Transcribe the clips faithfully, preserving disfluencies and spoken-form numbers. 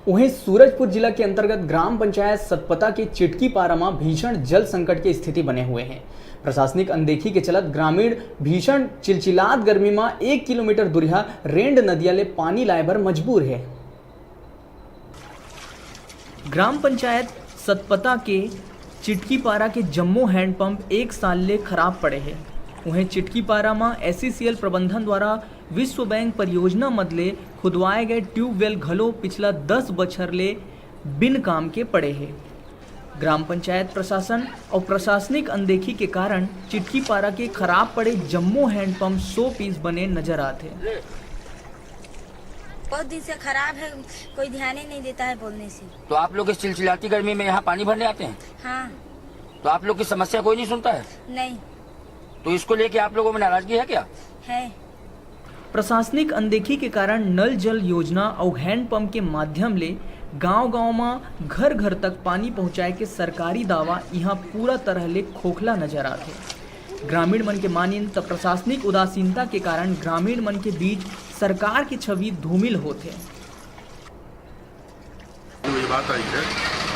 उहें, सूरजपुर जिला के अंतर्गत ग्राम पंचायत सतपता के चिटकी पारा म भीषण जल संकट के स्थिति बने हुए हे। प्रशासनिक अनदेखी के चलत ग्रामीण भीषण चिलचिलात गर्मी म एक किलोमीटर दूरिहा रेंड नदिया ले पानी लाए बर मजबूर हे। ग्राम पंचायत सतपता के चिटकी पारा के जम्मो हैंडपंप एक साल ले खराब पड़े हे। उहें, चिटकी पारा म एसईसीएल प्रबंधन द्वारा विश्व बैंक परियोजना मद ले खुदवाए गए ट्यूबवेल घलो पिछला दस बछर ले बिन काम के पड़े हे। ग्राम पंचायत प्रशासन अउ प्रशासनिक अनदेखी के कारण चिटकी पारा के खराब पड़े जम्मो हैंडपंप शो पीस बने नजर आत हे। बहुत दिन से खराब है, कोई ध्यान ही नहीं देता है बोलने से। तो आप लोग इस चिलचिलाती गर्मी में यहाँ पानी भरने आते हैं? हाँ। तो आप लोग की समस्या कोई नहीं सुनता है? नहीं। तो इसको लेके आप लोगों में नाराजगी है क्या? है। प्रशासनिक अनदेखी के कारण नल जल योजना अउ हैंडपंप के माध्यम ले गांव-गांव म घर-घर तक पानी पहुंचाए के सरकारी दावा इहां पूरा तरह ले खोखला नजर आथे। ग्रामीण मन के मानिन त प्रशासनिक उदासीनता के कारण ग्रामीण मन के बीच सरकार के छवि धूमिल होथे। ये बात आई है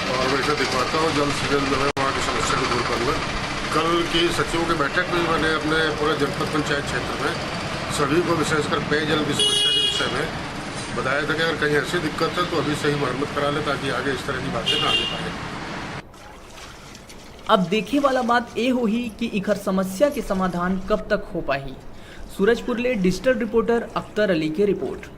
और मैं इसे दिखवाता हूँ, जल्द से जल्द जो है वहाँ की समस्या को दूर करूँगा। कल की सचिवों की बैठक में मैंने अपने पूरे जनपद पंचायत क्षेत्र में सभी को, विशेषकर पेयजल की समस्या के विषय में बताया था कि अगर कहीं ऐसी दिक्कत है तो अभी से ही मरम्मत करा ले, ताकि आगे इस तरह की बातें ना आगे पाए। अब देखे वाला बात ए होही कि इखर समस्या के समाधान कब तक हो पाही। सूरजपुर ले डिजिटल रिपोर्टर अख्तर अली के रिपोर्ट।